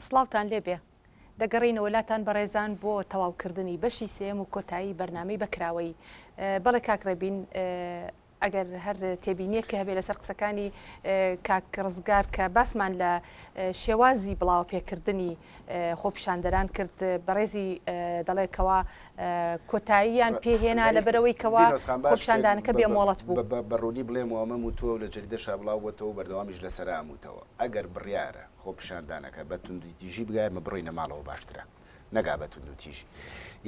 سڵاوتان لێبێ. دەگەڕێینەوە لاتان بەڕێزان بۆ تەواوکردنی بەشی سێیەم و کۆتایی بەرنامەی بەکراوەیی. بەڵێ کاک ڕێبین ئەگەر هەر تێبینیەک کە هەبێ لەسەر قسەکانی کاک ڕزگار کە باسمان لە شێوازی بڵاوە پێکردنی خۆپیشاندەران کرد بەڕێزی دەڵێ کەوا کۆتاییان پێهێنا لەبەرەوەی کەوا خۆپیشاندانەکە بێ مۆڵەت بوو. بە ڕوونی بڵێم و ئەمەم وتووە و لە جەریدەشا بڵاو بۆتەوە و بەردەوامیش لەسەرە ئەم وتەوە ئەگەر بڕیارە خۆپیشاندانەکە بە توندوتیژی بگا ئێمە بڕۆینە ماڵەوە باشترە نەگا بە توندوتیژی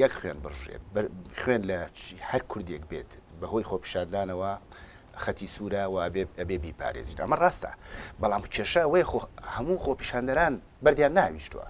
یەک خوێن بڕژێ خوێن لە هەر کوردێک بێت بەهۆی خۆپیشاندانەوە خەتی سوورە و ئەبێ ئەبێ بیپارێزین ئەمە ڕاستە بەڵام کێشە ئەوەیە خۆ هەموو خۆپیشاندەران بەردیان ناویشتووە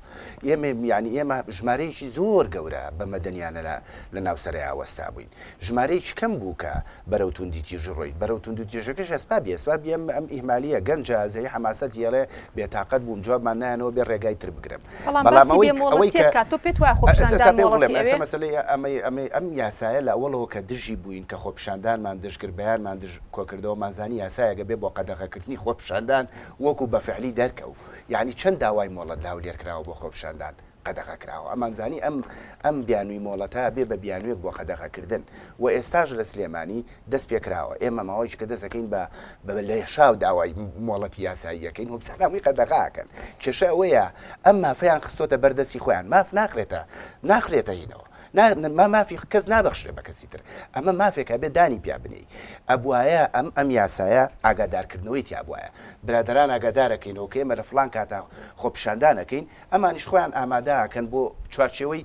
ئێمە یعنی ئێمە ژمارەیەکی زۆر گەورە بە مەدەنیانە لە لە ناو سەریا وەستا بووین ژمارەیەکی کەم بوو کە بەرەو توندوتیژی ڕۆیشت بەرەو توندوتیژەکەش ئەسبابی ئەسبابی ئەم ئەم ئیهمالیە گەنجە ئازەی حەماسەت یەڵێ بێتاقەت بووم جوابمان نایەنەوە بێ ڕێگای تر بگرم بەڵام بەڵام باسی ئەوەی بێ ئەوەی مۆڵەتیە کە بکات تۆ پێت وایە ئەسا خۆپیشاندان پێ بڵێم مۆڵەتی ئەسە ئەوێ؟ مەسەلەی ئەمەی ئەمەی ئەم یاسایە لە ئەوەڵەوە کە دژی بووین کە خۆپیشاندانمان دژ کرد بەیانمان دژ کۆکردەوەمان زانی یاسایەکە بێ بۆ قەدەغەکردنی خۆپیشاندان وەکو بە فعلی دەرکەو یانی چەند داوای مۆڵەت لە هەولێر کراوە بۆ خۆپیشاندان قەدەغە کراوە ئەمان زانی ئەم ئەم بیانووی مۆڵەتە بێ بە بیانووێک بۆ قەدەغە کردن و ئێستاش لە سلێمانی دەست پێ کراوە ئێمە ماوەیەکی کە دەست ئەکەین بە بە لێشاو داوای مۆڵەتی یاسایی ئەکەین و بزانە هەمووی قەدەغە ئەکەن کێشە ئەوەیە ئەم مافەیان خستۆتە بەر دەستی خۆیان ماف ناخرێتە ناخرێتە هینەوە نا ما مافی کەس نابەخشرێ بە کەسی تر ئەمە مافێکە ئەبێ دانی پیا بنێی ئەبوایە ئەم ئەم یاسایە ئاگادارکردنەوەی تیا بوایە برادەران ئاگادارەکەینەوە کە ئێمە لە فڵان کاتا خۆپیشاندان ئەکەین ئەمانیش خۆیان ئامادە ئەکەن بۆ چوارچێوەی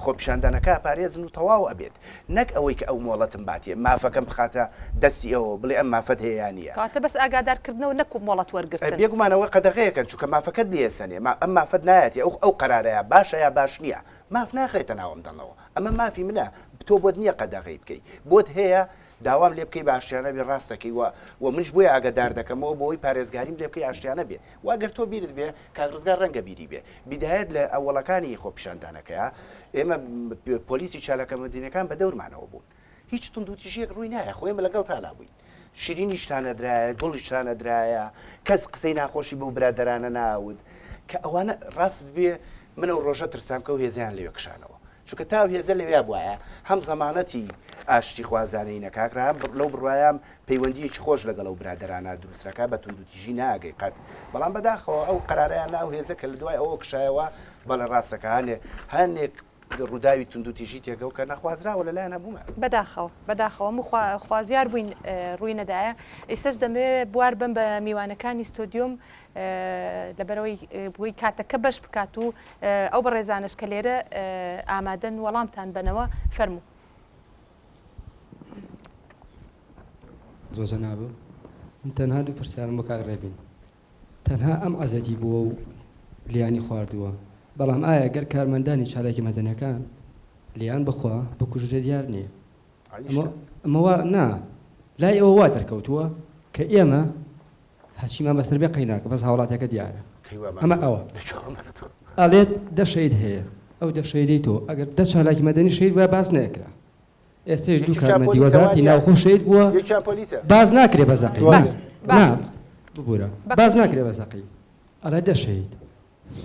خۆپیشاندانەکە ئەپارێزن و تەواو ئەبێت نەک ئەوەی کە ئەو مۆڵەتم باتێ مافەکەم بخاتە دەستی ئەوەوە بڵێ ئەم مافەت هەیە یا نییە. کەواتە بەس ئاگادارکردنەوە نەک مۆڵەت وەرگرتن. بێگومان ئەوە قەدەغەیەکەن چونکە مافەکەت لێ ئەسەنێ ئەم مافەت نایەتێ ئەو ئەو قەرارەیە باشە یا باش نییە ماف ناخرێتە ناو ئەم دەنگەوە ئەمە مافی منە تۆ بۆت نییە قەدەغەی بکەی بۆت هەیە داوام لێ بکەی بە ئاشتیانە بێ ڕاست دەکەی و و منیش بۆیە ئاگادار دەکەمەوە بۆ ئەوەی پارێزگاریم لێ بکەی ئاشتیانە بێ و ئەگەر تۆ بیرت بێ کاک ڕزگار ڕەنگە بیری بێ بیدایەت لە ئەوەڵەکانی خۆپیشاندانەکەیا ئێمە پۆلیسی چالاکە مەدەنیەکان بە دەورمانەوە بوون هیچ توندوتیژیەک ڕووی نایە خۆ ئێمە لەگەڵتانا بووین شیرینیشتان ئەدرایە گوڵیشتان ئەدرایە کەس قسەی ناخۆشی بەو برادەرانە ناوت کە ئەوانە ڕاست بێ من ئەو ڕۆژە ترسام کە ئەو هێزیان لەوێ کشانەوە چونکە تا ئەو هێزە لەوێ بوایە هەم زەمانەتی ئاشتیخوازانەی نەکاکرا هەم لەو بڕوایەم پەیوەندییەکی خۆش لەگەڵ ئەو برادەرانە دروستنەکا بە توندوتیژی ناگەی قەت بەڵام بەداخەوە ئەو قەرارەیان نا ئەو هێزە کە لە دوای ئەوە کشایەوە بەڵێ ڕاستەکە هەنێ هەنێک ڕووداوی توندوتیژی تێکەوت کە نەخوازراوە لەلایەن هەموومان. بەداخەوە بەداخەوە هەموو خوازیار بووین ڕووی نەدایە ئیستەش دەمەوێ بوار بەم بە میوانەکانی ستۆدیۆم لەبەرئەوەی بۆی کاتەکە بەش بکات و ئەو بەڕێزانەش کە لێرە ئامادەن وەڵامتان بەنەوە فەرموو. زۆر جەنابم من تەنها دوو پرسیارم بۆ کاک ڕێبین تەنها ئەم عەزێتی بووە و لیانی خواردووە بەڵام ئایا گەر کارمەندانی چالاکی مەدەنیەکان لیان بخوا بکوژرێ دیار نییە ئەمە وا نا لای ئەوە وا دەرکەوتووە کە ئێمە هەرچیمان بەسەر بێ قەیناکە بەس هاوڵاتیەکە دیارە ئەمە ئەوە ئەڵێت دە شەهید هەیە ئەو دە شەهیدەی تۆ ئەگەر دە چالاکی مەدەنی شەهید بوایە باس نەکرا ئێستەیش دوو کارمەندی وەزارەتی ناوخۆ شەهید بووە باس ناکرێ بە زەقی نا ببورە باس ناکرێ بە زەقی ئەڵێ دە شەهید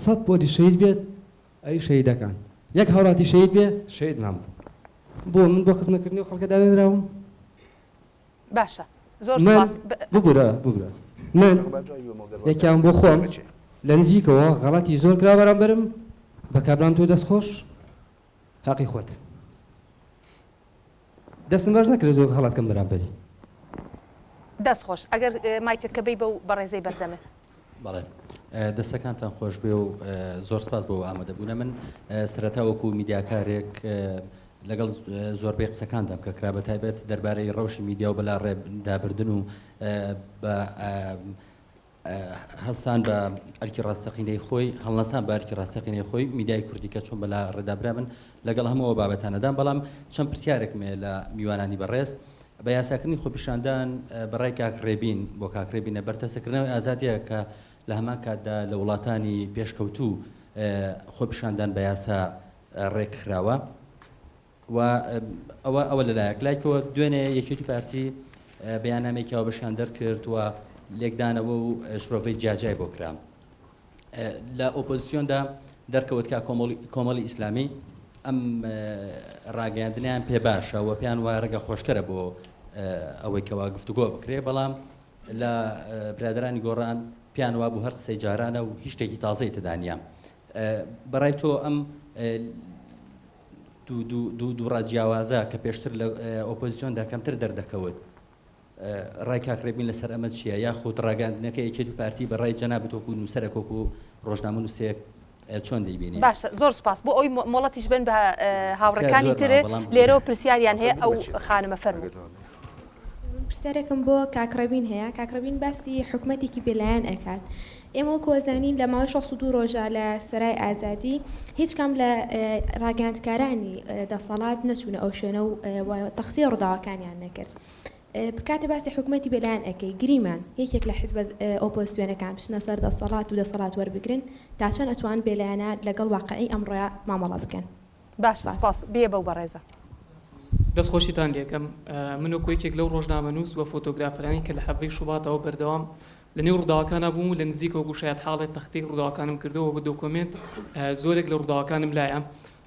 سەد پۆلیس شەهید بێت ئەی شەهیدەکان یەک هاوڵاتی شەهید بێ شەهیدمان بوو بۆ من بۆ خزمەتکردنی ئەو خەڵکە دانەنراوم باشە زۆر من سوپاس. ببورە ببورە من یەکیان بۆ خۆم لە نزیکەوە غەڵەتی زۆر کرا بەرامبەرم بە کابرام تۆ دەست خۆش هەقی خۆت دەستم بەرز نەکرد زۆر غەڵەت کەم بەرامبەری. دەست خۆش ئەگەر مایکەکە بەی بەو بەڕێزەی بەردەمت. بەڵێ دەستەکانتان خۆشبێ و زۆر سپاس بۆ ئامادەبوونە من سەرەتا وەکو میدیاکارێک لەگەڵ زۆربەی قسەکاندام کە کرا بە تایبەت دەربارەی ڕەوشی میدیا و بەلا ڕێدابردن و بە هەستان بە ئەرکی ڕاستەقینەی خۆی هەڵنەسان بە ئەرکی ڕاستەقینەی خۆی میدیای کوردی کە چۆن بەلا ڕێدابرا من لەگەڵ هەموو ئەو بابەتانەدام بەڵام چەند پرسیارێکم هەیە لە میوانانی بەڕێز بە یاساکردنی خۆپیشاندان بە ڕای کاک ڕێبین بۆ کاک ڕێبینە بەرتەسکردنەوەی ئازادیە کە لە هەمان کاتدا لە وڵاتانی پێشکەوتوو خۆپیشاندان بە یاسا ڕێکخراوە و ئەوە ئەوە لەلایەک لایکەوە دوێنێ یەکێتی پارتی بەیاننامەیەکی هاوبەشیان دەرکرد و لێکدانەوە و شرۆڤەی جیاجیای بۆ کرا. لە ئۆپۆزیسیۆندا دەرکەوت کە کۆمەڵی ئیسلامی ئەم ڕاگەیاندنیان پێ باشە و پێیان وایە ڕێگە خۆشکەرە بۆ ئەوەی کەوا گفتوگۆ بکرێ، بەڵام لە برادەرانی گۆڕان پێیان وابوو هەر قسەی جارانە و هیچ شتێکی تازەی تێدا نییە. بەڕای تۆ ئەم دوو ڕا جیاوازە کە پێشتر لە ئۆپۆزیسیۆندا کەمتر دەردەکەوت، ڕای کاک ڕێبین لەسەر ئەمە چییە؟ یاخود ڕاگەیاندنەکەی یەکێتی و پارتی بە ڕای جەنابت وەکو نووسەرێک وەکو ڕۆژنامەنووسێک چۆن دەیبینی؟ باشە زۆر سوپاس بۆ ئەوەی مۆڵەتیش بەن بە هاوڕێکانی تر لێرەوە پرسیاریان هەیە ئەو خانمە فەرموو. من پرسیارێکم بۆ کاک ڕێبین هەیە کاک ڕێبین باسی حکومەتێکی بێلایەن ئەکات ئێمە وەکو ئەزانین لە ماوەی 62 ڕۆژە لە سەرای ئازادی هیچ کام لە ڕاگەیاندکارانی دەسەڵات نەچوونە ئەو شوێنە و تەختیە ڕووداوەکانیان نەکرد کاتێ باسی حکومەتی بێلایەن ئەکەی گریمان یەکێک لە حزبە ئۆپۆزسیۆنەکان بچنە سەر دەسەڵات و دەسەڵات وەربگرن تا چەند ئەتوان بێلایەنە لەگەڵ واقعی ئەمڕۆیا مامەڵە بکەن؟ باشە سپاس بیە بەو بەڕێزە. دەست خۆشیتان لێکەم من وەکو یەکێک لەو ڕۆژنامەنووس و فۆتۆگرافەرانی کە لە حەڤەی شوباتەوە بەردەوام لە نێو ڕووداوەکانا بووم و لە نزیکەوە وەکو شایەتحاڵێ تەختەی ڕووداوەکانم کردەوە بە دۆکۆمێنت زۆرێک لە ڕووداوەکانم لایە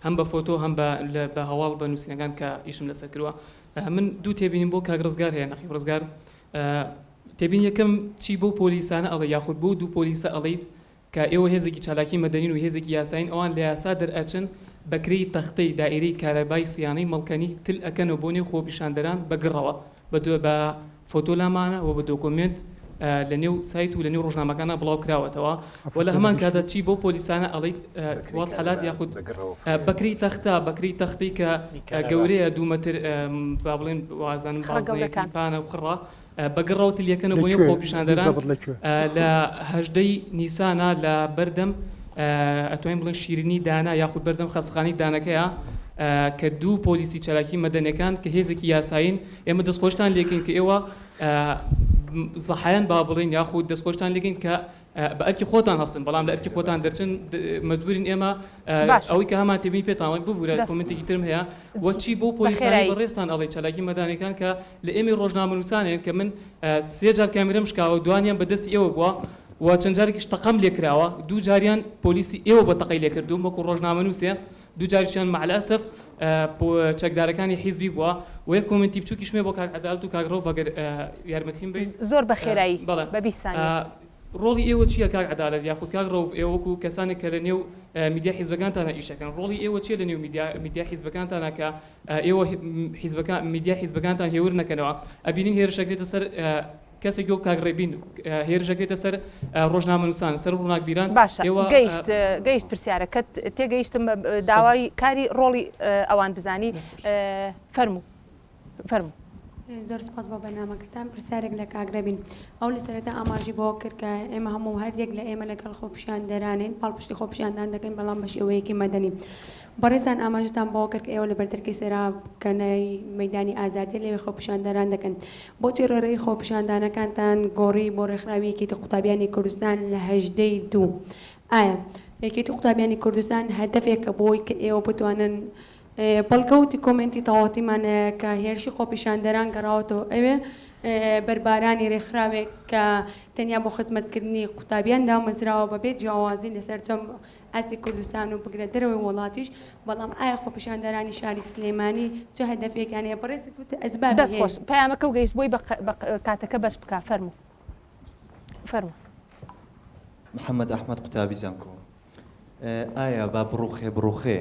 هەم بە فۆتۆ هەم بە بە هەواڵ بە نووسینەکان کە ئیشم لەسەر کردووە من دوو تێبینیم بۆ کاک ڕزگار هەیە نەقیب ڕزگار تێبینی یەکەم چی بەو پۆلیسانە ئەڵێ یاخود بەو دوو پۆلیسە ئەڵێیت کە ئێوە هێزێکی چالاکی مەدەنین و هێزێکی یاسایین ئەوان لە یاسا دەرئەچن بە کرێی تەختەی دائیرەی کارەبای سیانەی مەڵکەنی تل ئەکەنەوە بۆ نێو خۆپیشاندەران بە گڕەوە بە بە فۆتۆ لامانە و بە دۆکۆمێنت لە نێو سایت و لە نێو ڕۆژنامەکانا بڵاو کراوەتەوە و لە هەمان کاتدا چی بەو پۆلیسانە ئەڵێیت واز حەلات یاخود بە کرێی تەختە بە کرێی تەختەی کە گەورەیە دوو مەتر با بڵێن وازانم بازنەیەکی پانە و خڕە بە گڕەوە تلیەکەنە بۆ نێو خۆپیشاندەران لە هەژدەی نیسانا لە بەردەم ئەتوانین بڵێن شیرینی دانا یاخود بەردەم خەستەخانەی دانەکەیە کە دوو پۆلیسی چالاکی مەدەنیەکان کە هێزێکی یاسایین ئێمە دەستخۆشتان لێکەین کە ئێوە زەحایان با بڵێین یاخود دەستخۆشتان لێکەین کە بە ئەرکی خۆتان هەستن بەڵام لە ئەرکی خۆتان دەرچن مەجبورین ئێمە ئەوەی کە هەمان تێبینی پێتان ئەڵێم ببورە کۆمنتێکی ترم هەیە وە چی بۆ پۆلیسانی بەڕێزتان ئەڵێ چالاکی مەدانەکان کە لە ئێمەی ڕۆژنامەنووسانێن کە من سێ جار کامیرەم شکاوە دوانیان بە دەستی ئێوە بووە و چەند جارێکیش تەقەم لێکراوە دوو جاریان پۆلیسی ئێوە بە تەقەی لێکردووم وەکو ڕۆژنامەنووسێ دوو جاریشیان مع الاسف چەکدارەکانی حیزبی بووە و یەک کۆمێنتی بچووکیشم هەیە بۆ کاک عەدالەت و کاک ڕەوف ئەگەر یارمەتیم بەیت. زۆر بە خێرایی بە 20 سانیە. ڕۆڵی ئێوە چییە کاک عەدالەت یاخود کاک ڕەوف ئێوە وەکو کەسانێک کە لە نێو میدیا حیزبەکانتانا ئیش ئەکەن ڕۆڵی ئێوە چییە لە نێو میدیا میدیا حیزبەکانتانا کە ئێوە حیزبەکان میدیا حیزبەکانتان هێور نەکەنەوە ئەبینین هێرش ئەکرێتە سەر کەسێک وەک کاک ڕێبین هێرش دەکرێتە سەر ڕۆژنامەنووسان سەر ڕووناکبیران باشە گەیشت گەیشت پرسیارەکەت تێگەیشتم داوای کاری ڕۆڵی ئەوان بزانی فەرموو فەرموو. زۆر سپاس بۆ بەرنامەکەتان پرسیارێک لە کاک ڕێبین ئەو لە سەرەتا ئاماژەی بەوە کرد کە ئێمە هەموو هەر یەک لە ئێمە لەگەڵ خۆپیشاندەرانین پاڵپشتی خۆپیشاندان دەکەین بەڵام بە شێوەیەکی مەدەنی بەڕێزتان ئاماژەتان بەوە کرد کە ئێوە لە بەردەرکی سەرا کەنای مەیدانی ئازادی لەوێ خۆپیشاندەران دەکەن. بۆچی ڕێڕەوی خۆپیشاندانەکانتان گۆڕی بۆ ڕێکخراوی یەکێتی قوتابیانی کوردستان لە 18 ی دوو؟ ئایا یەکێتی قوتابیانی کوردستان هەدەفێکە بۆی کە ئێوە بتوانن بەڵگە و دیکۆمێنتی تەواوەتیمان هەیە کە هێرشی خۆپیشاندەران گەڕاوەتەوە ئەوێ بەربارانی ڕێکخراوێک کە تەنیا بۆ خزمەتکردنی قوتابیان دامەزراوە بەبێ جیاوازی لەسەرجەم ئاستی کوردستان و بگرە دەرەوەی وڵاتیش، بەڵام ئایا خۆپیشاندەرانی شاری سلێمانی چ هەدەفێکیان هەیە؟ بەڕێزت وتت ئەسبابی دەست هەیە. خۆش پەیامەکەو گەیشت بۆی بە بە کاتەکە بەش بکا فەرموو فەرموو. محەمەد ئەحمەد قوتابی زانکۆ ئایا با بڕوخێ بڕوخێ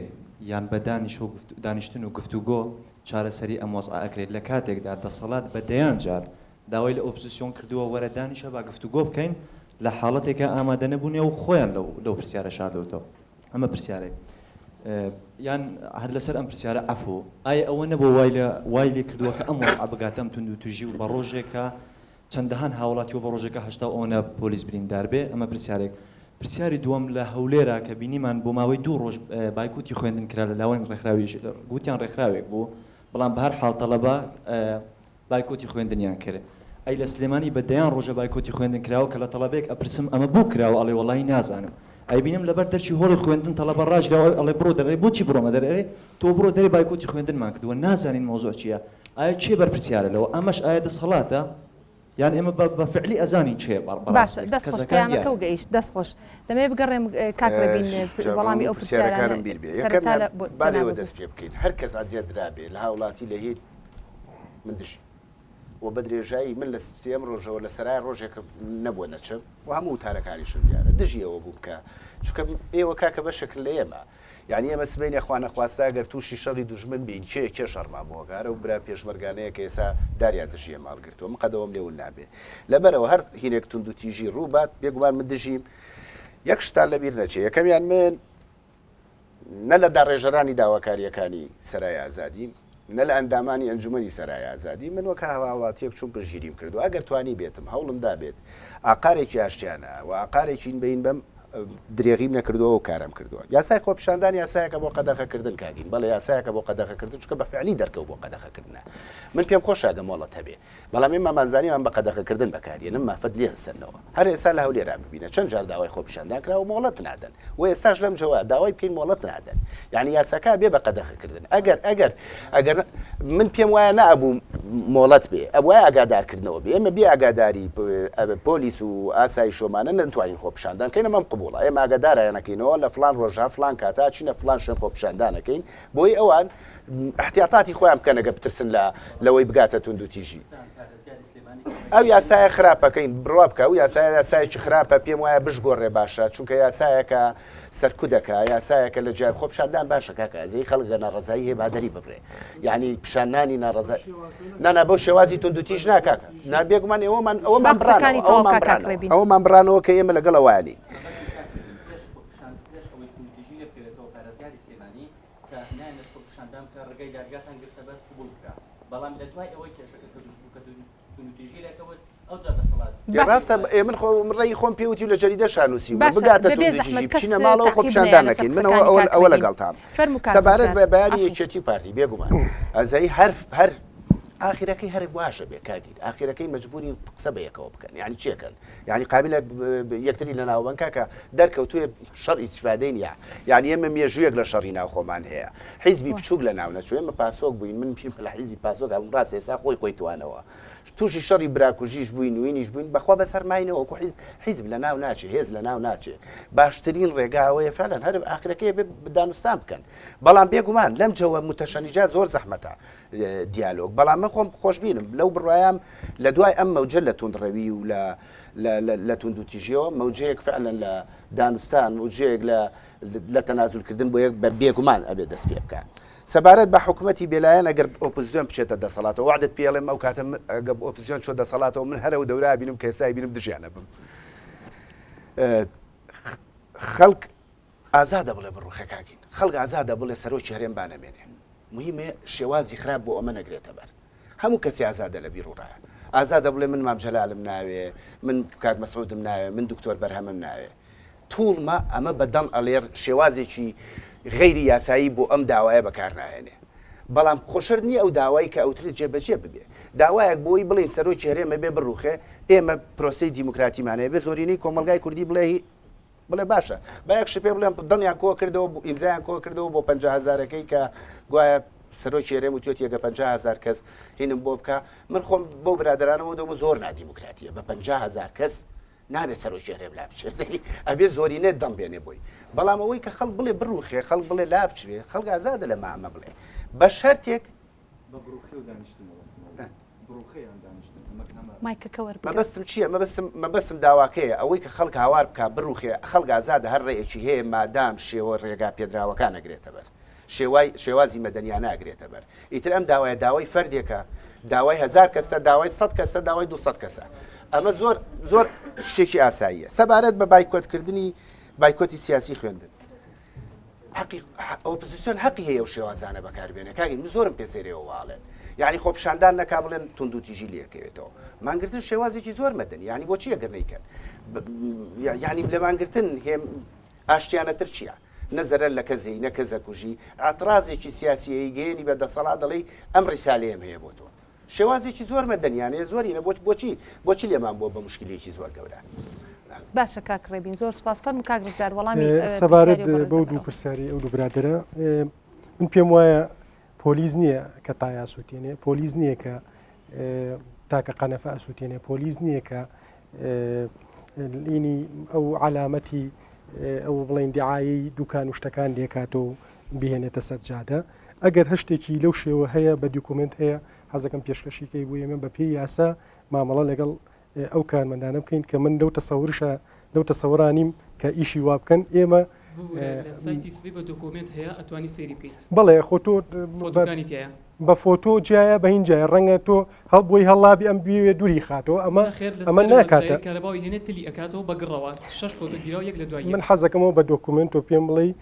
یان بە دانیش و دانیشتن و گفتوگۆ چارەسەری ئەم وەزعە ئەکرێت لە کاتێکدا دەسەڵات بە دەیان جار داوای لە ئۆپزسیۆن کردووە وەرە دانیشە با گفتوگۆ بکەین لە حاڵەتێکا ئامادە نەبوونێ و خۆیان لەو لەو پرسیارە شاردۆتەوە ئەمە پرسیارێک یان هەر لەسەر ئەم پرسیارە عەفو ئایا ئەوە نەبووە وای لە وای لێ کردووە کە ئەم وەزعە بگاتە ئەم توندوتیژی و بە ڕۆژێکە چەندەهان هاوڵاتی و بە ڕۆژێکە هەشتا و ئەوەنە پۆلیس بریندار بێ ئەمە پرسیارێک پرسیاری دووەم لە هەولێرا کە بینیمان بۆ ماوەی دوو ڕۆژ بایکوتی خوێندن کرا لە لاوەن ڕێکخراوی گوتیان ڕێکخراوێک بوو بەڵام بە هەر حاڵ تەڵەبە بایکۆتی خوێندنیان کرد ئەی لە سلێمانی بە دەیان ڕۆژە بایکۆتی خوێندن کراوە کە لە تەڵەبەیەک ئەپرسم ئەمە بۆ کراوە ئەڵێ وەڵایی نازانم ئەیبینم لەبەر دەرکی هۆڵی خوێندن تەڵەبە ڕاگیراوە ئەڵێ بڕۆ دەرێ بۆچی بڕۆمە دەرێ ئەرێ تۆ بڕۆ دەرێ بایکۆتی خوێندنمان کردووە نازانین مەوزوع چییە ئایا کێ بەرپرسیارە لەوە ئەمەش ئایا دەسەڵاتە؟ یان ئێمە بە بە فعلی ئەزانین چێ باشە بەڕاستی دەست خۆش کەسەکان پەیامەکە دیارن. و گەیشت دەست خۆش دەمەوێت بگەڕێم کاک ڕێبین وەڵامی هەموو ئەو پرسیارەکانم پرسیارانە بیر بێ سەرەتا یەکەمیان لە بۆ با لێوە جەنابت دەست پێ بکەین هەر کەس ئەزیەت درابێ لە هاوڵاتی لە هین من دژی و بە درێژایی من لە سێیەم ڕۆژەوە لە سەرای ڕۆژێک نەبووە نەچم و هەموو وتارەکانیشم دیارە دژی ئەوە بووم کە چونکە ئێوە کاکە بەشێکن لە ئێمە یانی ئێمە سبەینێ خوانەخواستە گەر تووشی شەڕی دوژمن بین کێ کێ شەڕمان بۆ ئەکا؟ هەر ئەو برا پێشمەرگانەیە کە ئێسا داریان دژی ئێمە هەڵگرتووە. من قەدەوەم لێ ون نابێ. لەبەرئەوە هەر هینێک توندوتیژی ڕوو بات بێگومان من دژیم. یەک شتان لەبیر نەچێ یەکەمیان من نە لە داڕێژەرانی داواکارییەکانی سەرای ئازادیم، نە لە ئەندامانی ئەنجومەنی سەرای ئازادی، من وەک هاوڵاتیەک چووم پشتگیریم کردووە، ئەگەر توانیبێتم هەوڵم دابێت ئاقارێکی ئاشتیانە و ئاقارێکی بین بەم درێغیم نەکردووە و کارم کردووە. یاسای خۆپیشاندان یاسایەکە بۆ قەدەغەکردن کاک بەڵێ یاسایەکە بۆ قەدەغەکردن چونکە بە فعلی دەرکەوت بۆ قەدەغەکردنە. من پێم خۆشە ئەگە مۆڵەت هەبێ. بەڵام ئێمە مانزانیمان بە قەدەغەکردن بەکاریەنم مافت لێ هەسەنەوە هەر ئێستا لە هەولێرا ببینە چەند جار داوای خۆپیشاندان کراوە مۆڵەت نادەن و ئێستاش لەم جەوە داوای بکەین مۆڵەت نادەن یعنی یاساکە بێ بە قەدەغەکردن ئەگەر ئەگەر ئەگەر من پێم وایە نەبوو مۆڵەت بێ ئەبوایە ئاگادارکردنەوە بێ ئێمە بێ ئاگاداری پۆلیس و ئاسایشۆمانە نەتوانین خۆپیشاندان کەین ئەمەم قبوڵە ئێمە ئاگادارایانەکەینەوە لە فلان ڕۆژە فلان کاتا چینە فلان شوێن خۆپیشاندانەکەین بۆی ئەوان احتیاطاتی خۆیان بکەن ئەگەر بترسن لە لەوەی بگاتە توندوتیژی. ئەو یاسایە خراپەکەین بڕوا بکە ئەو یاسایە یاسایەکی خراپە پێم وایە بشگۆڕێ باشە چونکە یاسایەکە سەرکودەکە یاسایەکە لە جای خۆپیشاندان باشە کاکە ئەزەی خەڵک گە ناڕەزایی هەیە با دەری ببرێ یعنی پیشاندانی ناڕەزای نانا بەو شێوازی توندوتیژ نا کاکە نا بێگومان ئێوەمان ئەوەمان با قسەکانی بڕانەوە تەواو ئەوەمان کا کاک بڕانەوە ڕێبین. ئەوەمان بڕانەوە کە ئێمە لەگەڵ ئەوانین. پێش خۆپیشان پێش ئەوەی توندوتیژی لێ بکەوێتەوە پارێزگاری سلێمانی کە نایانەش خۆپیشاندان بکە ڕێگای دادگاتان گرتە بەر قبوڵ کرا بەڵام لە دوای ئەوەی کێشەکە کە دروست بوو کە توندوتیژی لێکەوت ئەوجا دەسەڵات ئێ ڕاستە ئێ من خۆ من ڕێی خۆم پێ وتی و لە جەریدەشا نووسیومە باشە بگاتە بەبێ توندوتیژی زەحمەت کەس بچینە ماڵەوە تەعقیب خۆپیشاندان نەیە لەسەر نەکەین من ئەوە قسەکانی ئەوە کاک ئەوە ڕێبین لەگەڵتام فەرموو کاک سەبارەت ڕزگار بە بەیانی عەفوو. یەکێتی و پارتی بێگومان ئەزایی هەر هەر ئاخیرەکەی هەر واشە بێ کاک ئاخیرەکەی مەجبورین قسە بە یەکەوە بکەن یعنی چێکەن یعنی قابلە یەکتری لە ناوبەن کاکە دەرکەوتوێ شەڕ ئیسفادەی نییە یعنی ئێمە مێژوویەک لە شەڕی ناوخۆمان هەیە حیزبی بچووک لە ناو نەچوو ئێمە پاسۆک بووین من پیم لە حیزبی پاسۆک هەبووم ڕاست ئێستا خۆی خۆی توانەوە تووشی شەڕی براکوژیش بووین وینیش بووین بەخوا بەسەر ماینەوە وەکو حیزب حیزب لە ناو ناچێ هێز لە ناو ناچێ باشترین ڕێگا ئەوەیە فعلا هەر ئاخرەکەی بێ دانوستان بکەن بەڵام بێگومان لەم جەوە متەشەنیجا زۆر زەحمەتە دیالۆگ، بەڵام من خۆم خۆشبینم لەو بڕوایەم لە دوای ئەم مەوجە لە توندڕەوی و لە لە توندوتیژیەوە مەوجەیەک فعلا لە دانوستان مەوجەیەک لە لە تەنازولکردن بۆ یەک بە بێگومان ئەبێ دەست پێ بکات. سەبارەت بە حکومەتی بێلایەن ئەگەر ئۆپۆزیسیۆن بچێتە دەسەڵاتەوە وەعدت پێ ئەڵێم ئەو کاتە ئەگەر ئۆپۆزیسیۆن چۆ دەسەڵاتەوە من هەر ئەو دەورە ئەبینم کە ئێستا ئەیبینم دژیان ئەبم. خەڵک ئازادە بڵێ بڕوخێ کاکین خەڵک ئازادە بڵێ سەرۆکی هەرێم با نەمێنێ موهیمە شێوازی خراپ بۆ ئەمە نەگرێتە بەر هەموو کەسی ئازادە لە بیروڕایە ئازادە بڵێ من مام جەلالم ناوێ من کاک مەسعودم ناوێ من دکتۆر بەرهەمم ناوێ توڵمە ئەمە بە دەم ئەڵێ شێوازێکی غەیری یاسایی بۆ ئەم داوایە بەکار ناهێنێ بەڵام خۆشەر نییە ئەو داوای کە ئەوترێت جێبەجێ ببێ داوایەک بۆی بڵین سەرۆکی هەرێمە بێ بڕوخێ ئێمە پرۆسەی دیموکراتیمان هەیە بێ زۆرینەی کۆمەڵگای کوردی بڵێ بڵێ باشە با یەک شت پێ بڵێم دڵیان کۆ کردەوە ئیمزایان کۆ کردەوە بۆ 50 هەزارەکەی کە گوایە سەرۆکی هەرێم وتوێتی ئەگە 50 هەزار کەس هینم بۆ بکە من خۆم بەو برادەرانەوە دەمە زۆر نادیموکراتیە بە 50 هەزار کەس نابێت سەرۆکی هەرێم لا بچێت ئەبێ زۆرینە دەم بێنێ بۆی بەڵام ئەوەی کە خەڵک بڵێ بڕوخێ خەڵک بڵێ لا بچێ خەڵک ئازادە لە مامە بڵێ بە شەرتێک بە بڕوخێ و دانیشتن مەبەستم ئەوەیە. بڕوخێ یان دانیشتن ئەمە کامە؟ مایکەکە وەربگرە. مەبەستم چییە؟ مەبەستم مەبەستم داواکەیە ئەوەی کە خەڵک هاوار بکا بڕوخێ خەڵک ئازادە هەر ڕێیەکی هەیە مادام شێوە ڕێگا پێدراوەکان ئەگرێتە بەر شێوای شێوازی مەدەنیانە ئەگرێتە بەر ئیتر ئەم داوایە داوای فەردێکە داوای هەزار کەسە داوای سەد کەسە داوای 200 کەسە ئەمە زۆر زۆر شتێکی ئاساییە سەبارەت بە بایکۆتکردنی بایکۆتی سیاسی خوێندن حەقی ئۆپزسیۆن حەقی هەیە ئەو شێوازانە بەکاربێنێ کاکی من زۆرم پێ سەیرەوە واڵێن یعنی خۆپیشاندان نەکا بڵێن توندوتیژی لێکەوێتەوە مانگرتن شێوازێکی زۆر مەدەنی یعنی بۆچی ئەگەر نەیکەن یعنی لە مانگرتن هێم ئاشتیانەتر چییە؟ نە زەرەر لە کەس هەیە نە کەس ئەکوژی ئاعترازێکی سیاسیی گەیەنی بە دەسەڵات دەڵێی ئەم ڕیسالەیەم هەیە بۆ تۆ شێوازێکی زۆر مەدەنیانەیە زۆرینە بۆ بۆچی بۆچی لێمان بووە بە موشکیلەیەکی زۆر گەورە. باشە کاک ڕێبین زۆر سپاس فەرموو کاک ڕزگار وەڵامی سەبارەت پرسیاری بەو بەڕێزە دوو بەرەوە. پرسیاری ئەو دوو برادەرە من پێم وایە پۆلیس نییە کە تایا سووتێنێ پۆلیس نییە کە تاکە قەنەفە ئەسووتێنێ، پۆلیس نییە کە ینی ئەو عەلامەتی ئەو بڵێن دیعایەی دوکان و شتەکان لێکاتەوە و بهێنێتە سەر جادە. ئەگەر هەر شتێکی لەو شێوە هەیە بە دیکۆمێنت هەیە حەزەکەم پێشکەشی کەی بۆ ئێمە بە پێی یاسا مامەڵە لەگەڵ ئەو کارمەندانە بکەین کە من لەو تەسەورشە لەو تەسەورا نیم کە ئیشی وا بکەن ئێمە ببورە لە سایتی سبەی بە دۆکۆمێنت هەیە ئەتوانی سەیری بکەیت. بەڵێ خۆ تۆ فۆتۆکانی تیایە. بە فۆتۆ جیایە بە هین جیایە ڕەنگە تۆ هەڵ بۆی هەڵابی ئەم بیەوێ دووری خاتەوە ئەمە نەخێر لە ئەمە سەرەوە ناکاتە. دایک کارەباوی هێنێ تلی ئەکاتەوە بە گڕەوە شەش فۆتۆ گیراوە یەک لە دوای یەک. من حەزەکەمەوە بە دۆکومێنت تۆ پێم بڵێی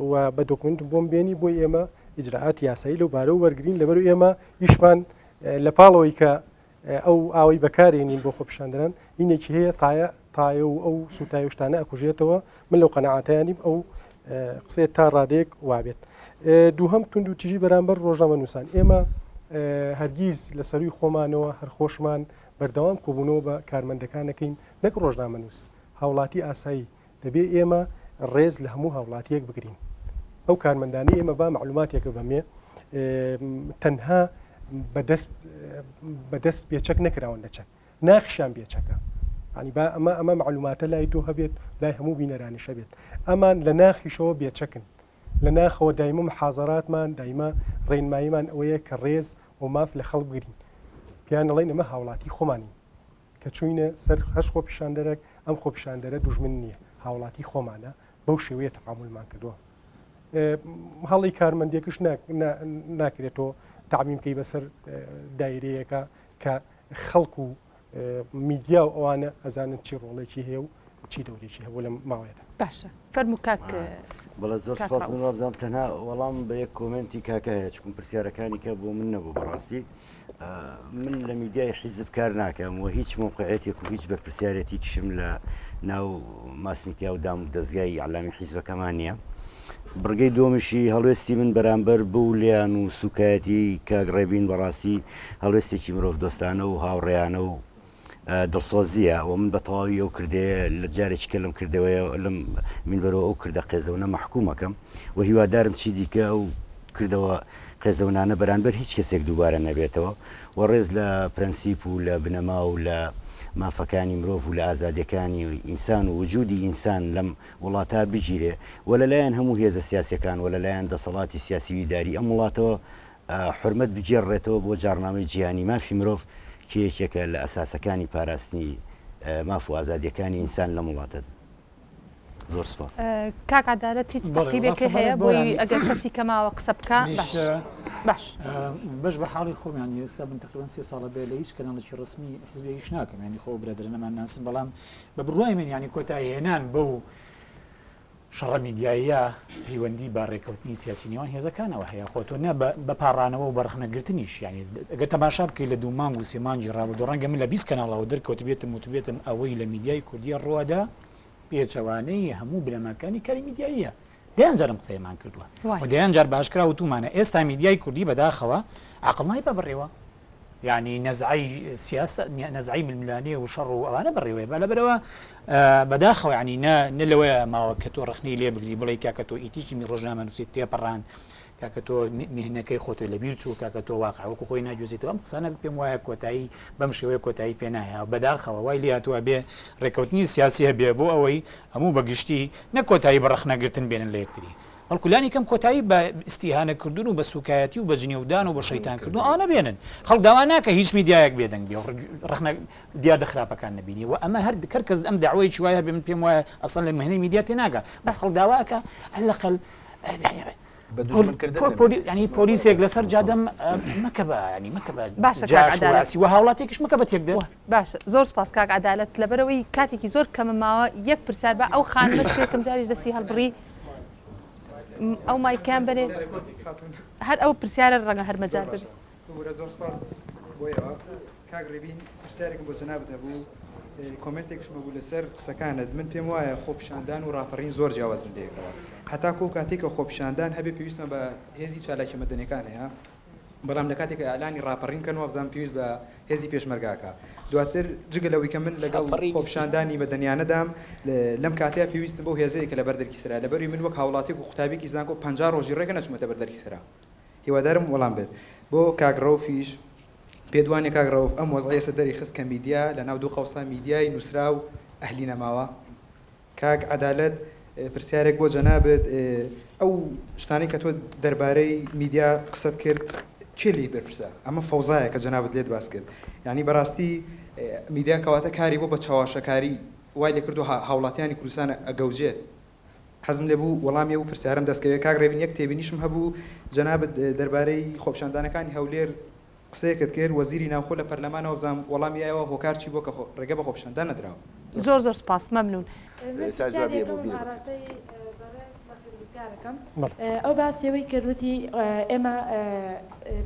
و بە دۆکومێنت بۆم بێنی بۆی ئێمە ئیجرائاتی یاسایی لەو بارەوە وەرگرین لەبەر ئێمە ئیشمان لە پاڵەوەی کە ئەو ئاوەی بەکارێنین بۆ خۆپیشاندەران هینێکی هەیە تایە تایە و ئەو سووتای و شتانە ئەکوژێتەوە من لەو قەنەعاتیانیم ئەو قسەیە تا ڕادەیەک وابێت دووهەم تونند و تیژی بەرامبەر ڕۆژنامە نووسان ئێمە هەرگیز لە سەروی خۆمانەوە هەر خۆشمان بەردەوام کۆبوونەوە بە کارمەندەکانەکەین نەک ڕۆژنامەنووس هاوڵاتی ئاسایی دەبێ ئێمە ڕێز لە هەموو هاوڵاتیەک بگرین ئەو کارمەندانەی ئێمە با مەعلوماتێکە بەمێ تەنها بەدەست بەدەست بێچەک نەکراون لە چەک ناخشیان بێچەکە ینی با ئەمە ئەمە معلوماتە لای تۆ هەبێت لای هەموو بینەرانیش هەبێت ئەمان لە ناخیشەوە بێچەکن لە ناخەوە دایمە محازەراتمان دایمە ڕێنماییمان ئەوەیە کە ڕێز و ماف لە خەڵک بگرین پیان ئەڵێن ئەمە هاوڵاتی خۆمانین کە چووینە سەر هەر خۆپیشاندەرەک، ئەم خۆپیشاندەرە دوژمن نییە، هاوڵاتی خۆمانە، بەو شێوەیە تەعامولمان کردووە. هەڵی کارمەندێکش ناکرێت تۆ تەعمیم کەی بەسەر دایرەیەکە کە خەڵک و میدیا و ئەوانە ئەزانن چی ڕۆڵێکی هەیە و چی دەورێکی هەبوو لەم ماوەیەدا. باشە فەرموو کاک بەڵێ زۆر کاک سپاس ڕەئوف. من وابزانم تەنها وەڵام بە یەک کۆمێنتی کاکە هەیە چکم پرسیارەکانی کە بۆ من نەبوو بەڕاستی من لە میدیای حیزب کار ناکەم و هیچ مەوقعیەتێک و هیچ بەرپرسیارێتیکشم لە ناو ماسمیتیا و دام و دەزگای ئیعلامی حیزبەکەمان نییە. بڕگەی دووەمیشی هەڵوێستی من بەرامبەر بەو لێیان و سوکایەتی کاک ڕێبین بەڕاستی هەڵوێستێکی مرۆڤدۆستانە و هاوڕێیانە و دڵسۆزییە و من بە تەواوی ئەو کردەیە لە جارێکی کە لەم کردەوەیە لەم مینبەرەوە ئەو کردە قێزەونە مەحکووم ئەکەم و هیوادارم چی دیکە ئەو کردەوە قێزەونانە بەرانبەر هیچ کەسێک دووبارە نەبێتەوە و ڕێز لە پرەنسیپ و لە بنەما و لە مافەکانی مرۆڤ و لە ئازادیەکانی ئینسان و وجودی ئینسان لەم وڵاتە بگیرێ و لەلایەن هەموو هێزە سیاسیەکان و لەلایەن دەسەڵاتی سیاسی و ئیداری ئەم وڵاتەوە حورمەت بگێڕرێتەوە بۆ جاڕنامەی جیهانی مافی مرۆڤ کە یەکێکە لە ئەساسەکانی پاراستنی ماف و ئازادیەکانی ئینسان لەم وڵاتەدا. زۆر سپاس. کاک عەدالەت هیچ بەڵێ وەڵا تەعقیبێکە هەیە سەبارەت بۆ بۆی یانی ئەگەر کەسی کە ماوە قسە بکا منیش باش باش. بەش بە حاڵی خۆم یانی ئێستا من تەقریبەن سێ ساڵە بێ لە هیچ کەناڵێکی ڕەسمی حیزبێک ئیش ناکەم یانی خۆ ئەو برادەرانەمان ناسن بەڵام بە بڕوای من یانی کۆتایی هێنان بەو شەڕە میدیاییە پەیوەندی بە ڕێککەوتنی سیاسی نێوان هێزەکانەوە هەیە، خۆ تۆ نە بە پاڕانەوە و بە ڕەخنەگرتنیش، یانی گەر تەماشا بکەی لە دوو مانگ و سێ مانگی ڕابردوو ڕەنگە من لە 20 کەناڵەوە دەرکەوتبێتم وتبێتم ئەوەی لە میدیای کوردییە ڕووئەدا پێچەوانەی هەموو بنەماکانی کاری میدیاییە. دەیان جار ئەم قسەیەمان کردووە و دەیان جار بە ئاشکرا وتوومانە ئێستا میدیای کوردی بەداخەوە عەقڵ نایبا بەڕێوە. یانی نەزعەی سیاسە نەزعەی ململانێ و شەڕ و ئەوانە بەڕێوەیە بە لەبەرەوە بەداخەوە ینی نە نە لەوەیە ماوە کە تۆ ڕخنەی لێ بگری بڵێ کاکە تۆ ئیتیکی می ڕۆژنامەنووسی تێپەڕان کاکە تۆ میهنەکەی خۆتۆ لەبیر چوو کاکە تۆ واقع وەکو خۆی ناگوێزیتەوە ئەم قسانە پێم وایە کۆتایی بەم شێوەیە کۆتایی پێ نایە بەداخەوە وای لێهاتووە بێ ڕێککەوتنی سیاسی هەبێ بۆ ئەوەی هەموو بەگشتی نە کۆتایی بە ڕەخنەگرتن بێنن لە یەکتری بەڵکو لانی کەم کۆتایی بە ئیستیهانە کردن و بە سوکایەتی و بە جنێودان و بە شەیتان کردن و ئەوانە بێنن. خەڵک داوا ناکا هیچ میدیایەک بێدەنگ بێ و ڕەخنە دیاردە خراپەکان نەبینێ و ئەمە هەر کەر کەس ئەم دەعوەیەکی وای هەبێ من پێم وایە ئەسڵەن لە مهنەی میدیا تێناگا بەس خەڵک داوا ئەکا على الأقل بە دوژمن کردن نەبێ. یانی پۆلیسێک لەسەر جادە مەکە بە یانی مەکە بە باشە کاک جاش و عەدالەت. عاسی و هاوڵاتیەکیش مەکە بە تێکدەر. باشە زۆر سپاس کاک عەدالەت لەبەرئەوەی کاتێکی زۆر کەمە ماوە یەک پرسیار با ئەو خانمەش کە یەکەم جاریش دەستی هەڵبڕی ئەو مایکیان بەرێ هەر ئەو پرسیارە ڕەنگە هەر مەجال ببێ. ببورە زۆر سپاس بۆ ئێوە کاک ڕێبین پرسیارێکم بۆ جەنابت هەبوو کۆمێنتێکشم هەبوو لەسەر قسەکانت من پێم وایە خۆپیشاندان و ڕاپەڕین زۆر جیاوازن لەیەکەوە هەتاکو ئەو کاتێک کە خۆپیشاندان هەبێ پێویستمان بە هێزی چالاکیە مەدەنیەکان هەیە بەڵام لە کاتێک کە ئیعلانی ڕاپەڕین کەن وابزانم پێویست بە هێزی پێشمەرگە ئەکا دواتر جگە لەوەی کە من لەگەڵ خۆپیشاندانی مەدەنیانەدام لەم کاتەیا پێویستم بەو هێزەیە کە لەبەر دەرکی سەرا لەبەروی من وەک هاوڵاتیەک و قوتابیەکی زانکۆ 50 ڕۆژی ڕێگە نەچوومەتە بەر دەرکی سەرا هیوادارم وەڵام بێت بۆ کاک ڕەوفیش. پێت وانیە کاک ڕەوف ئەم وەزعەی ئێستا دەری خست کە میدیا لە ناو دوو قەوسا میدیای نووسراو ئەهلی نەماوە؟ کاک عەدالەت پرسیارێک بۆ جەنابت ئەو شتانەی کە تۆ دەربارەی میدیا قسەت کرد کێ لێی بەرپرسە؟ ئەمە فەوزایە کە جەنابت لێت باس کرد یانی بەڕاستی میدیا کەواتە کاری بۆ بە چەواشەکاری وای لێکردووە هاوڵاتیانی کوردستان ئەگەوجێت حەزم لێ بوو وەڵامی ئەو پرسیارەم دەست کەوێ. کاک ڕێبین یەک تێبینیشم هەبوو جەنابت دەربارەی خۆپیشاندانەکانی هەولێر قسەیەکت کرد وەزیری ناوخۆ لە پەرلەمانەوە بزانم وەڵامی یایەوە هۆکار چی بووە کە ڕێگە بە خۆپیشاندان نەدراوە. زۆر زۆر سپاس مەمنون. من پرسیارێکم ئاراستەی بەڕێز مەغریب ڕزگار ئەکەم ئەو باسی ئەوەی کرد وتی ئێمە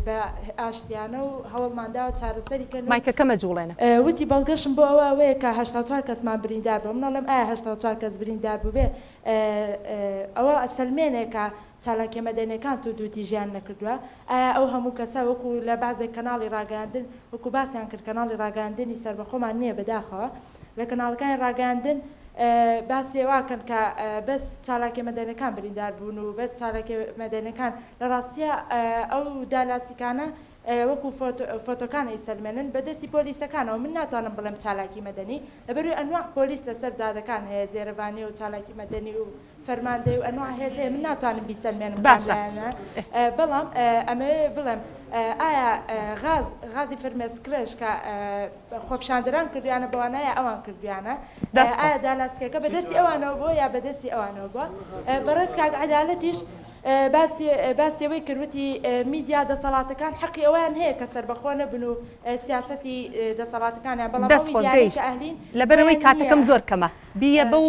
بە ئاشتیانە و هەوڵمان داوە چارەسەری کەن و مایکەکە مەجوڵێنە. وتی بەڵگەشم بۆ ئەوە ئەوەیە کە 84 کەسمان بریندار بووە من ئەڵێم ئایا 84 کەس بریندار بووبێ ئەوە ئەسەلمێنێ کە چالاکیە مەدەنیەکان توندوتیژیان نەکردووە؟ ئایا ئەو هەموو کەسە وەکو لە بەعزێک کەناڵی ڕاگەیاندن وەکو باسیان کرد کەناڵی ڕاگەیاندنی سەربەخۆمان نیە بەداخەوە لە کەناڵەکانی ڕاگەیاندن باسی ئەوە ئەکەن کە بەس چالاکیە مەدەنیەکان بریندار بوون و بەس چالاکیە مەدەنیەکان لە ڕاستیا ئەو دالاسیکانە وەکو فۆتۆکان ئەیسەلمێنن بە دەستی پۆلیسەکانەوە من ناتوانم بڵێم چالاکی مەدەنی لەبەروی ئەنواع پۆلیس لەسەر جادەکان هەیە زێرەڤانی و چالاکی مەدەنی و فەرماندەی و ئەنواع هێز هەیە من ناتوانم بیسەلمێنم کام باشە. لایەنە بەڵام ئەمەوێ بڵێم ئایا غاز غازی فرمێسکڕێژ کە خۆپیشاندەران کردویانە بەوانە یا ئەوان کردویانە دەست خۆش. ئایا دالاسکەکە بە دەستی ئەوانەوە بووە یا بە دەستی ئەوانەوە بووە بەڕێز کاک عەدالەتیش باسی باسی ئەوەی کرد وتی میدیا دەسەڵاتەکان حەقی ئەوەیان هەیە کە سەربەخۆ نەبن و سیاسەتی دەسەڵاتەکانیان بەڵام دەست ئەو خۆش میدیانەی گەیشت کە ئەهلین لەبەرئەوەی بۆیان کاتەکەم نییە زۆر کەمە بیە بەو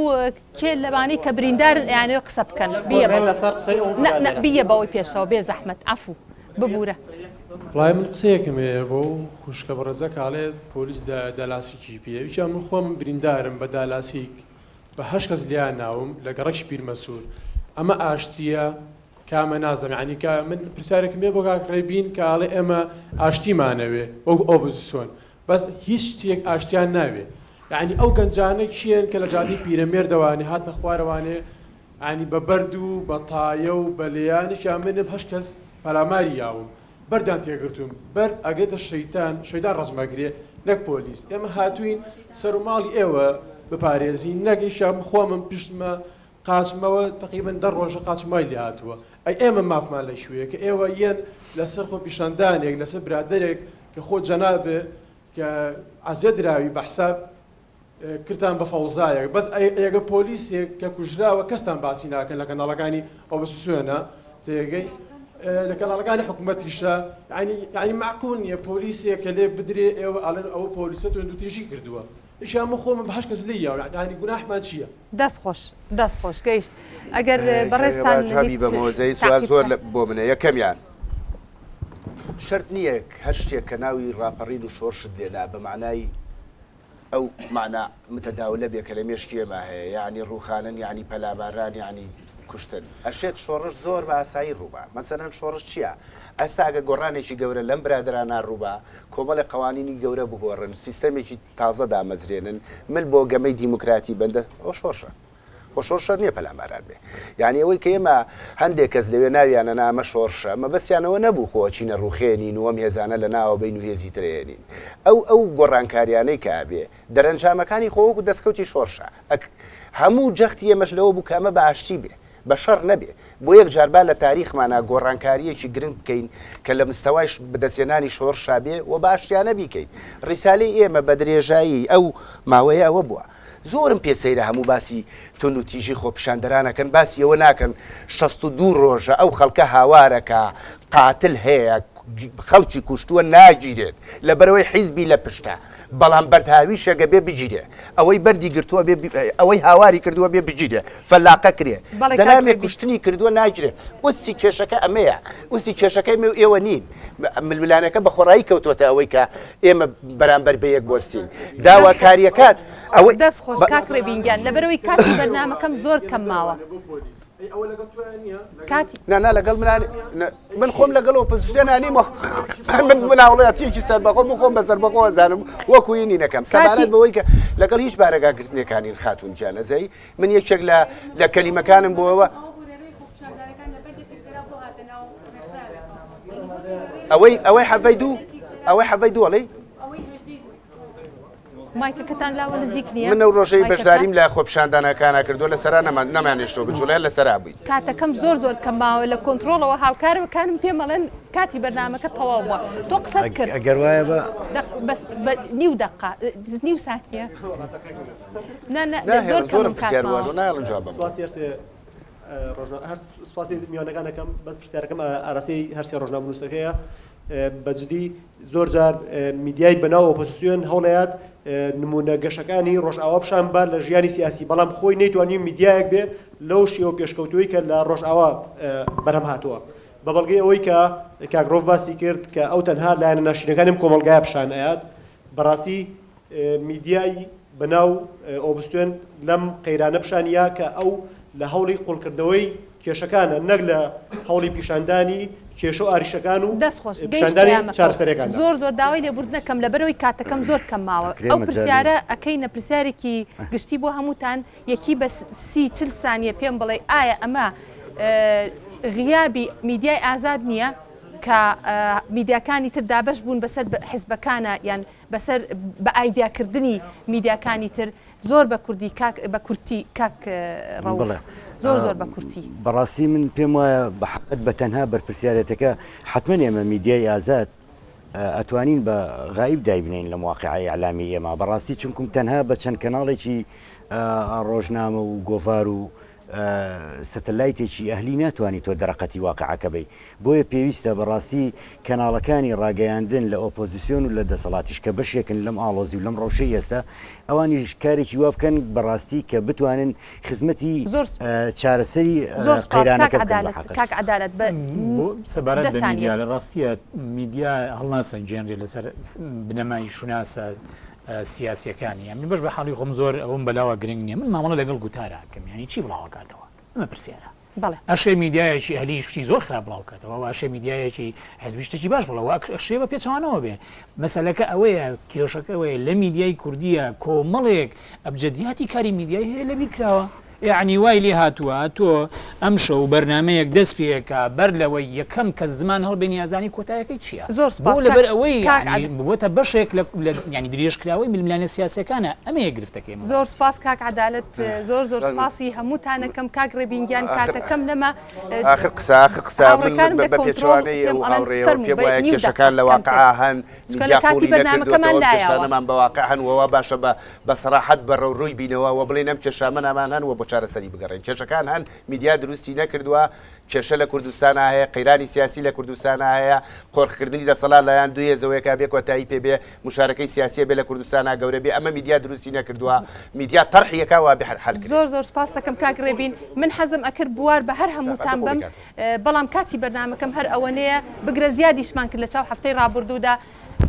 کێ لەوانەی کە بریندارن ئەیانەوێ قسە بکەن بیە بەوەی لەسەر قسەی ئەو نە نە برادەرە. بیە بەوەی پێشەوە بێ زەحمەت عەفو ببورە. وەڵای من قسەیەکم هەیە بۆ ئەو خوشکە بەڕێزە کە ئەڵێ پۆلیس دالاسیکی پێیە ویکیان من خۆم بریندارم بە دالاسیک بە هەشت کەس لێیان ناوم لە گەڕەکی پیرمەسوور ئەمە ئاشتییە کامە نازم یعنی کە من پرسیارێکم بێ بۆ کاک ڕێبین کە ئەڵێ ئێمە ئاشتیمانەوێ وەکو ئۆپۆزیسیۆن بەس هیچ شتێک ئاشتیان ناوێ یعنی ئەو گەنجانە کێن کە لە جادەی پیرەمێردەوانێ هاتنە خوارەوانێ یعنی بە بەرد و بە تایە و بە لێیانێکیان منم هەشت کەس پەلاماری یاوم بەردیان تێگرتووم بەرد ئەگرێتە شەیتان شەیتان ڕەجم ئەگرێ نەک پۆلیس ئێمە هاتووین سەر و ماڵی ئێوە بپارێزین نەک ئیشا من خۆمم پشتمە قاچمەوە تەقریبەن دە ڕۆژە قاچم وای لێ هاتووە ئەی ئێمە مافمان لە کوێیە کە ئێوە یەن لەسەر خۆپیشاندانێک لەسەر برادەرێک کە خۆ جەنابێ کە عەزیەت دراوی بە حساب کردتان بە فەوزایەک بەس ئەگە پۆلیسێک کە کوژراوە کەستان باسی ناکەن لە کەناڵەکانی ئۆپۆزسیۆنە تێگەی لە کەناڵەکانی حکوومەتیشە یعنی یعنی معقول نییە پۆلیسێک کە لێ بدرێ ئێوە ئەڵێن ئەوە پۆلیسە توندوتیژی کردووە ئیشان من خۆمم بە هەشت کەس لێی یاوە یعنی گوناحمان چییە؟ دەست خۆش دەست خۆش گەیشت ئەگەر بەڕێزتان جوابی هیچ بەمەوە زەی سوال تاقی زۆر بکەن. بۆ منە یەکەمیان شەرت نییە هەر شتێک کە ناوی ڕاپەڕین و شۆڕشت لێنا بە مەعنای ئەو مەعنا متەداولە بێ کە لە مێشکی ئێمە هەیە یەعنی ڕووخانن یەعنی پەلاماران یەعنی کوشتن ئەشێت شۆڕش زۆر بە ئاسایی ڕووبا مەسەلەن شۆڕش چییە ئەستا ئەگە گۆڕانێکی گەورە لەم برادەرانە ڕووبا کۆمەڵێ قەوانینی گەورە بگۆڕن سیستەمێکی تازە دامەزرێنن مل بۆ گەمەی دیموکراتی بەندە ئەوە شۆڕشە خۆ شۆڕش شەرت نییە پەلاماران بێ. یانی ئەوەی کە ئێمە هەندێک کەس لەوێ ناویانە نا ئەمە شۆڕشە، مەبەستیان ئەوە نەبوو خۆ ئەچینە ڕووخێنین و ئەم هێزانە لە ناوە بەین و هێزی تر ئەیەنین. ئەو ئەو گۆڕانکاریانەی کە ئەبێ، دەرەنجامەکانی خۆ وەکوو دەسکەوتی شۆڕشە. ئەک هەموو جەختی ئێمەش لەوە بوو کە ئەمە بە ئاشتی بێ. بە شەڕ نەبێ. بۆ یەک جار با لە تاریخمانا گۆڕانکارییەکی گرنگ بکەین کە لە مستەوای بەدەستهێنانی شۆڕشا بێ و بە ئاشتیانە بیکەین. ڕیسالەی ئێمە بە درێژایی ئەو ماوەیە ئەوە بووە. زۆرم پێ سەیرە هەموو باسی توندوتیژی خۆپیشاندەران ئەکەن باسی ئەوە ناکەن 62 ڕۆژە ئەو خەڵکە هاوارەکە قاتل هەیە خەڵکی کوشتووە ناگیرێت لەبەرئەوەی حیزبی لە پشتە بەڵام بەردهاویشێک ئەبێ بگیرێ ئەوەی بەردی گرتووە بێ ئەوەی هاواری کردووە بێ بگیرێ فەلاقە کرێ بەڵێ کاک زەلامێک ڕێبین. کوشتنی کردووە ناگیرێ ئوسی کێشەکە ئەمەیە ئوسی کێشەکەی مێ و ئێوە نین ململانێکە بە خۆڕایی کەوتووەتە ئەوەی کە ئێمە بەرامبەر بە یەک بوەستین داواکارییەکان ئەوەی دەست خۆش کاک ڕێبین گیان لەبەرئەوەی کاتی بەرنامەکەم زۆر کەم ماوە کاتی نا نا لەگەڵ منا من خۆم لەگەڵ ئۆپۆزیسیۆنا نیم من مناوڵاتیەکی سەربەخۆ من خۆم بە سەربەخۆ ئەزانم وەکو ینی نەکەم سەبارەت بەوەی کە لەگەڵ هیچ بارەگاگرتنێکانین خاتوون گیان ئەزای من یەکێک لە لە کەلیمەکانم بۆەوە ئەوەی ئەوەی حەڤەی دوو. ئەوەی حەڤەی دووەڵی؟ مایکەکەتان لاوە نزیک نییە؟ من ئەو ڕۆژەی بەشداریم لە خۆپیشاندانەکانا کردووە لە سەرا نەمان نەمانهێشتەوە بجوڵێ لە سەرا بووین. کاتەکەم زۆر زۆر کەم ماوە لە کۆنتڕۆڵەوە هاوکارەکانم پێم ئەڵێن کاتی بەرنامەکە تەواو بووە تۆ قسەت کرد ئەگەر وایە بە دەق بەس بە نیو دەقە نیو ساتیە نا نا ناهێڵن زۆر زۆرم کەمم کات پرسیار ماوە. بووە نایەڵن جوابم بدەم. سوپاسی هەرسێ ڕۆژنا هەر سوپاسی میوانەکان ئەکەم بەس پرسیارەکەم ئاراستەی هەرسێ ڕۆژنامەنووسەکەیە بە جدی زۆر جار میدیای بەناو ئۆپۆزسیۆن هەوڵەیات نمونە گەشەکانی ڕۆژئاوا پیشان بات لە ژیانی سیاسی بەڵام خۆی نەیتوانی میدیایەک بێ لەو شێوە پێشکەوتووی کە لە ڕۆژئاوا بەرهەم هاتووە بە بەڵگەی ئەوەی کە کاک ڕۆف باسی کرد کە ئەو تەنها لایەنە ناشرینەکانی ئەم کۆمەڵگایە پیشان ئەیات بەڕاستی میدیای بەناو ئۆبستوێن لەم قەیرانە پیشانی یا کە ئەو لە هەوڵی قوڵکردنەوەی کێشەکانە نەک لە هەوڵی پیشاندانی کێشە و ئاریشەکان و دەست خۆش گەیشت پیشاندانی پەیامەکەو چارەسەریەکاندا. زۆر زۆر داوای لێبوردن ئەکەم لەبەرئەوەی کاتەکەم زۆر کەم ماوە ئەکرێ ئەو مەجالی. پرسیارە ئەکەینە پرسیارێکی گشتی بۆ هەمووتان یەکی بە سی چل سانیە پێم بڵێ ئایا ئەمە غیابی میدیای ئازاد نییە کە میدیاکانی تر دابەش بوون بەسەر حزبەکانە یان بەسەر بە ئایدیاکردنی میدیاکانی تر زۆر بە کوردی کاک بە کورتی کاک ڕەوف بەڵێ زۆر زۆر بە کورتی. بەڕاستی من پێم وایە بە حەقت بە تەنها بەرپرسیارێتەکە حەتمەن ئێمە میدیای ئازاد ئەتوانین بە غایب دایبنێین لەم واقیعە ئیعلامی ئێمە بەڕاستی چونکم تەنها بە چەند کەناڵێکی ڕۆژنامە و گۆڤار و سەتەلایتێکی ئەهلی ناتوانی تۆ دەرەقەتی واقعەکە بی بۆیە پێویستە بەڕاستی کەناڵەکانی ڕاگەیاندن لە ئۆپۆزیسیۆن و لە دەسەڵاتیش کە بەشێکن لەم ئاڵۆزی و لەم ڕەوشەی ئێستا ئەوانیش کارێکی وا بکەن بەڕاستی کە بتوانن خزمەتی زۆر چارەسەری زۆر سوپاس کاک قەیرانەکە بکەن بە عەدالەت حەقت. کاک عەدالەت بە بۆ سەبارەت دە بە سانیە. میدیا لە ڕاستیە میدیا هەڵناسەنگێنرێ لەسەر بنەمای شوناسە سیاسیەکانی یانی بەش بە حاڵی خۆم زۆر ئەوەم بەلاوە گرنگ نیە من مامەڵە لەگەڵ گوتارا ئەکەم یانی چی بڵاوەکاتەوە ئەمە پرسیارە بەڵێ. ئەشێ میدیایەکی ئەهلی شتی زۆر خراپ بڵاو کاتەوە و ئەشێ میدیایەکی حزبی شتێکی باش بڵاو ئەشێ بە پێچەوانەوە بێ مەسەلەکە ئەوەیە کێشەکە ئەوەیە لە میدیای کوردیە کۆمەڵێک ئەبجەدیاتی کاری میدیای هەیە لەبیر کراوە یەعنی وای لێ هاتووە تۆ ئەمشەو بەرنامەیەک دەست پێ ئەکا بەر لەوەی یەکەم کەس زمان هەڵبێنی ئەزانی کۆتایەکەی چییە زۆر بۆ سوپاس کاک لەبەر ئەوەی کاک یەعنی عەدالەت. بووەتە بەشێک لە لە یەعنی درێژکراوەی ململانێ سیاسیەکانە ئەمەیە گرفتەکەی من زۆر بەڕاستی. سوپاس کاک عەدالەت زۆر زۆر سوپاسی هەمووتانەکەم کاک ڕێبین گیان ئاخر کاتەکەم نەما ئاخر قسە ئاخر قسە من هاوڕێکانم بە لە بە کۆنترۆڵ پێچەوانەی پێم ئەو ئەڵێن هاوڕێیەوە فەرموو پێم بە وایە نیو دەقە کێشەکان لە کەمتر واقعا هەن چونکە لە میدیا کاتی قووڵی بەرنامەکەمان نەکردووەتەوە ئەم لایەوە. کێشانەمان بە واقع هەن و وا باشە بە بە سەراحەت بەرەوڕووی بینەوە و بڵێین ئەم کێشامەنامان هەن و بۆ چارەسەری بگەڕێین. کێشەکان هەن، میدیا دروستی نەکردووە، کێشە لە کوردستانا هەیە، قەیرانی سیاسی لە کوردستانا هەیە، قۆرخکردنی دەسەڵات لایەن دوو هێزەوەیە کە ئەبێ کۆتایی پێ بێ، مشارەکەی سیاسی ئەبێ لە کوردستانا گەورە بێ، ئەمە میدیا دروستی نەکردووە، میدیا تەرحی ئەکا و ئەبێ حەل کرێ. زۆر زۆر سپاست دەکەم کاک ڕێبین، من حەزم ئەکرد بوار بە هەر هەمووتان بەم، بەڵام کاتی بەرنامەکەم هەر ئەوەنەیە، بگرە زیادیشمان کرد لە چاو هەفتەی ڕابوردوودا.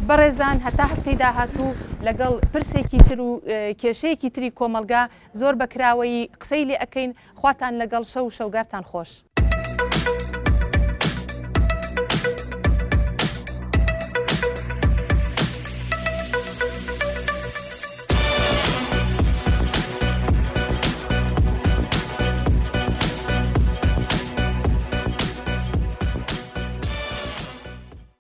بەڕێزان هەتا هەفتەی داهاتوو لەگەڵ پرسێکی تر و کێشەیەکی تری کۆمەڵگا زۆر بە کراوەیی قسەی لێ ئەکەین خواتان لەگەڵ شەو و شەوگارتان خۆش.